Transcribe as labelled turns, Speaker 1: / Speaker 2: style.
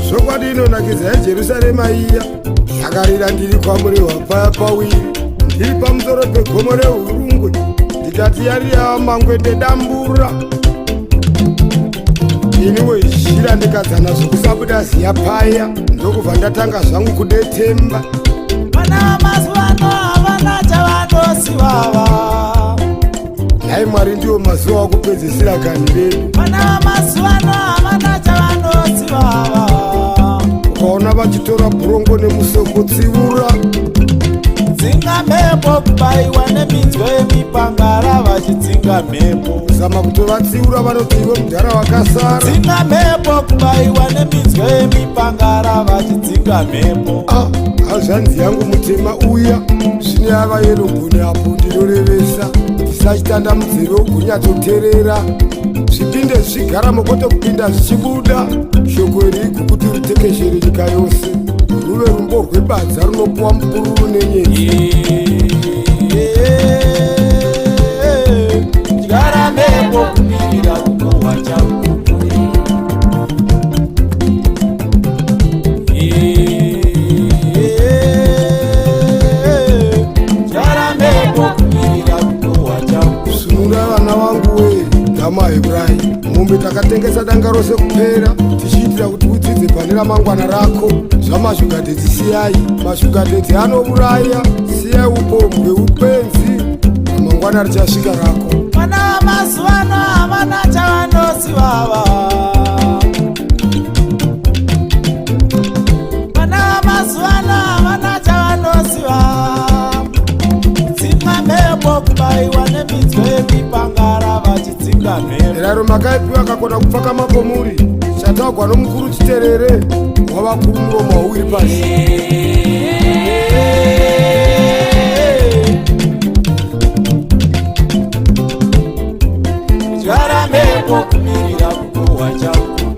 Speaker 1: Zvokwadi inonakidza yeJerusarema iya yakarira ndiri kwamurehwa paya pawiri ndiri pamusoro pegomo reHurungwe ndikati yariya mangwende dambura ini wezhira ndikadzana zvekusabuda ziya paya ndokubva ndatanga zvangu kudetemba.
Speaker 2: Vana mazuvano havana chavanozivava.
Speaker 1: Nhai Mwari, ndiwo mazuva okupedzisira kani vedu.
Speaker 2: Vana mazuvano havana chavanozivava.
Speaker 1: Ukaona vachitora bhurongo nemusoko, tsiura.
Speaker 2: Dzinga mhepo kubaiwa neminzwa yemipangara vachidzinga mhepo.
Speaker 1: Zama kutovatsiura, vanoti iwe mudhara wakasara.
Speaker 2: Dzinga mhepo kubaiwa neminzwa yemipangara vachidzinga mhepo.
Speaker 1: Ah, hazvanzi yangu mutema uya zvino yava yerogoni apo ndinorevesa tisachitanda mudzeve ugunyatsoterera zvipinde zvichigara mokote kupinda zvichibuda. Shoko iri igukuti ritekeshere nyika yose, ruve rumbo rwebadza runopuwa mupururu nenyenzi.
Speaker 2: Dyara mhepo kumirira kukohwa chauko. Dyara mhepo kumirira kukohwa chauko.
Speaker 1: Sunungurai vana vangu we damahebrai. Mombe takatengesa danga rose kupera tichiitira kuti udzidze pane ramangwana rako. Zvamasugar daddy siyai, masugar daddy anouraya. Siyai upombwe, upenzi, ramangwana richasvika rako.
Speaker 2: Vana mazuvano havana chavanozivava. Vana mazuvano havana chavanoziva. Dzinga mhepo kubaiwa neminzwa yemipangara vachidzinga mhepo.
Speaker 1: Raro makaipiwa akakona kupfaka makomuri. Chatagwa nomukuru chiterere, wavakuru muromo hauwiri pasi.
Speaker 2: Dyara mhepo kumirira kukohwa chauko.